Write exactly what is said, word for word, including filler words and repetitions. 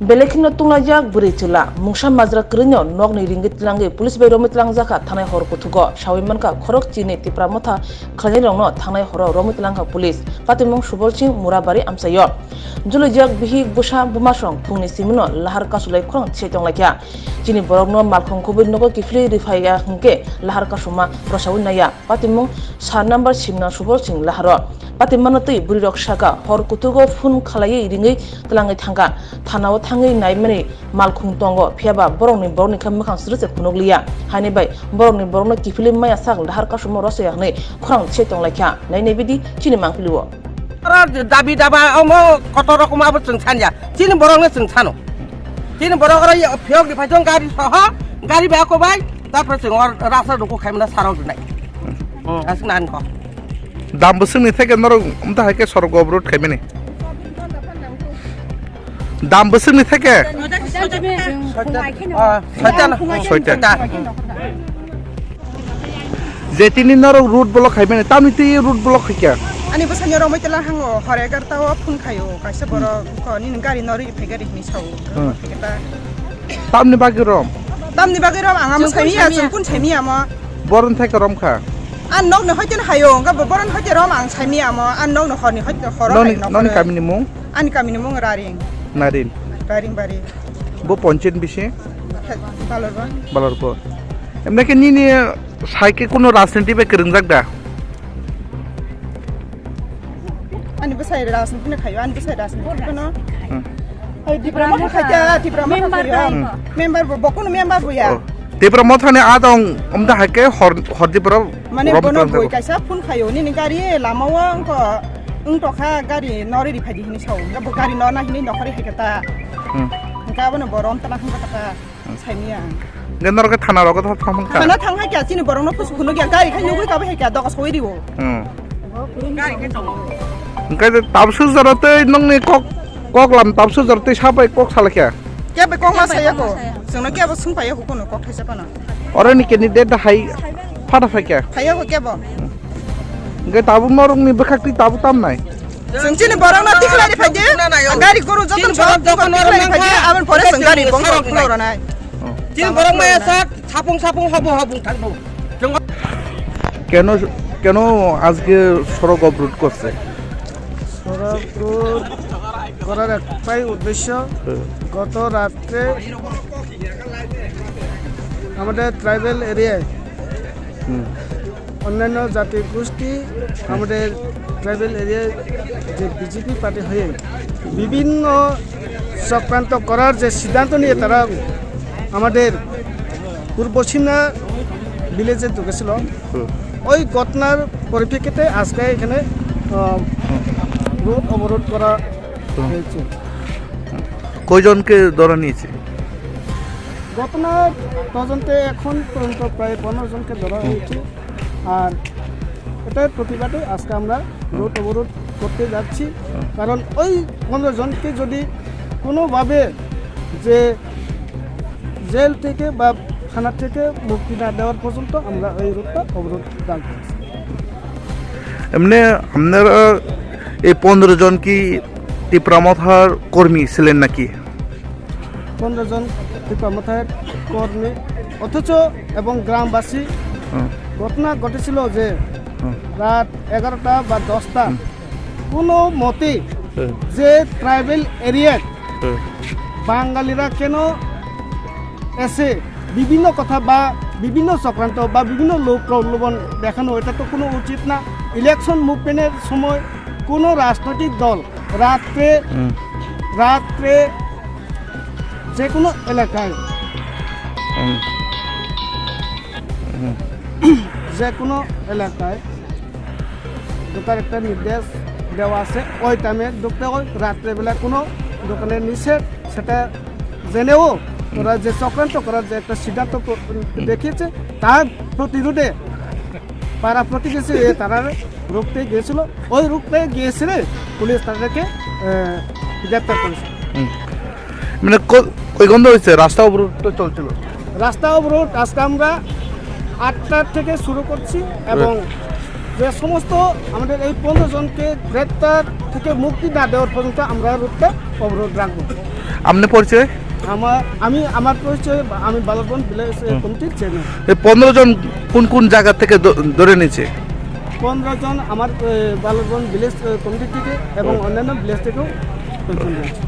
Belai kheno tunglaijak bwrwi chwla, mungsa majra kwrwino nokni ringwi tlangwi police bai romwi tlangjakha thanai hor kuthugo. Sawi mankha khorok chini Tipra motha khlainairokno thanai horo romwi tlangkha police. Patimung Subol Singh Murabari amchaio. Juluijak bihik bwsa bwmasong phungni simino lahar kasulai khorang thwi tonglaikha. Chini borokno malkhung khubui nogo kiphilwi rwphaiya hwnkhe lahar kasuma rwsaui naiya. Patimung sa number simna Subol Singh laharo. Patimano twi bwrwirok saka hor kuthugo phone khalaiwi ringwi twlangwi thangkha. Thanao thangwi naimani malkhung tongo, phiyaba borokni borokni khe mwkhang srwse phunukliya. Haini bai borokni borokno kiphilwi maya sak lahar kasuma rwsaya hwnwi khorang thwi tonglaikha. Nai naibidi chini mangpili o. Oro dabi daba omo kotor rokom abo chwng sanya. Chini borokno chwng sano. Chini borok oro phiyok ni phaitong gari soho, gari bai ako bai, tapre chwng oro rasta duku khaimana sarok dinai. Hmm, aswk nan ko. Dam bwswkni theke norok wngta hai khe sorok obroad khaimani. Dam bwswkni theke? Ah, soita na. Soita. Soita. Je tini norok road block khaimani, tamni twi road block khaikha? Ani bwskango romwi tela hango, hor egarta o phone khaio, kaisa borok ko nini gari no ri phai gari hinwi sao. Hmm. Khaikha ta. Tamni bagwi rom? Tamni bagwi rom, ang amung saimia, chwng kun saimia mo. Boron thai ka rom kha? An nok no hoite hayo, ga boron hoite rom ang saimia mo, an nok no horni hoite horo. Noni, hai nok noni no. Kamini mung? Ani kamini mung Raring. Narin. Raring bari. Bo ponchen bisi? Balorbo. Balorbo. Emne ke nini sai ke kuno rajniti bai kwrwngjak da? Ani bwsai rajniti no khayo, ani bwsai rajniti no. Hmm. Ai, Tipra Motha khaikha, Tipra Motha member khayo. Member bo, bo kuno member bo ya. Oh. Tipra Mothani a dong, omda hai ke hor, hor Tipra mane rom bono tong boi jago. Kaisa phone khayo, nini gari lama o wngkha, wngtokha gari nori ri phaidi hini sao. Bo gari nona hini nokhori hai khe ta. Hmm. Hingke abono bo rom tana hingka kata. Saimia. Hingke norok khe thana rogo thang thang kha? Thana thang hai kya chini borok no pusu phunuk ya gari khai nugui kabai hai kya doga soi riwo. Hmm. Hingke tabsu jora tei nongni kok, kok lam tabsu jora tei sabai kok salakya. Kebo kok ma saya ko. Chwngno kebo sung paya ko kono kok thaisa pano. Oro ni candidate da hai phata phaikya. Phaya ko kebo. Hingke tabuk norok ni bwkhak twi tabuk tam nai. Chwng chini borok no tikhlai ri phaidi. Gari guru joto no borok joto no tikhlai ri phaidi. Aboni pore chwng gari bongso khulok rwnai. Chini borok maya sak sapung sapung habung habung thangno. কেন, কেন আজকে সড়ক অবরোধ করছে? সড়ক রোধ করার একটাই উদ্দেশ্য, হুম। গত রাত্রে আমাদের ট্রাইবাল এরিয়ায় হুম। অন্যান্য জাতিগোষ্ঠী আমাদের ট্রাইবাল এরিয়ায় যে বিজেপি পার্টি হয়ে বিভিন্ন চক্রান্ত করার যে সিদ্ধান্ত নিয়ে তারা আমাদের পূর্ব সিমনা ভিলেজে ঢুকেছিল। হুম। ওই ঘটনার পরিপ্রেক্ষিতে আজকে এখানে, আহ, রোড অবরোধ করা হুম। হয়েছে। কয়জনকে ধরে নিয়েছে? ঘটনার তদন্তে এখন পর্যন্ত প্রায় পনেরো জনকে ধরা হুম। হয়েছে। আর এটার প্রতিবাদে আজকে আমরা হুম। রোড অবরোধ করতে যাচ্ছি। হুম। কারণ ওই পনেরো জনকে যদি কোনোভাবে যে জেল থেকে বা থানা থেকে মুক্তি না দেওয়ার পর্যন্ত আমরা এই রোডটা অবরোধ রাখবো। এমনি আপনারা এই পনেরো জন কি টিপ্রা মথার কর্মী ছিলেন নাকি? পনেরো জন টিপ্রা মথার কর্মী, অথচ এবং গ্রামবাসী হুম। ঘটনা ঘটেছিল যে হুম। রাত এগারোটা বা দশটা হুম। কোনো মতে হুম। যে ট্রাইবাল এরিয়ার হুম। বাঙালিরা কেন এসে বিভিন্ন কথা বা বিভিন্ন চক্রান্ত বা বিভিন্ন লোক প্রলোভন দেখানো, এটা তো কোনো উচিত না। ইলেকশন মুভমেন্টের সময় কোনো রাজনৈতিক দল রাত্রে, হুম। রাত্রে যে কোনো এলাকায়, হুম। হুম। যে কোনো এলাকায় ঢোকার একটা নির্দেশ দেওয়া আছে, ওই টাইমে ঢুকতে হয়। রাত্রেবেলা কোনো দোকানে নিষেধ, সেটা জেনেও ওরা যে চক্রান্ত করার যে একটা সিদ্ধান্ত প্র-, দেখিয়েছে, তার প্রতিরোধে পাড়া প্রতিবেশী হয়ে তারা রুখতে গিয়েছিল। ওই রুখতে গিয়েছিলে পুলিশ তাদেরকে, আহ, গ্রেপ্তার করেছে। হুম। মানে ক-, কই বন্ধ হয়েছে? রাস্তা অবরোধ তো চলছিল। রাস্তা অবরোধ আজকে আমরা আটটার থেকে শুরু করছি এবং হুম। যে সমস্ত আমাদের এই পনেরো জনকে গ্রেপ্তার থেকে মুক্তি না দেওয়ার পর্যন্ত আমরা রুটটা অবরোধ রাখবো। আপনি পরিচয়? আমার, আমি, আমার পরিচয়, আমি বালরবন ভিলেজ, এ, হুম। কমিটির চেয়ারম্যান। এই পনেরো জন কোন কোন জায়গা থেকে ধ-, ধরে নিয়েছে? পনেরো জন আমার, এ, বালরবন ভিলেজ, এ, কমিটি থেকে এবং হুম। অন্যান্য ভিলেজ থেকেও কয়েকজন রয়েছে।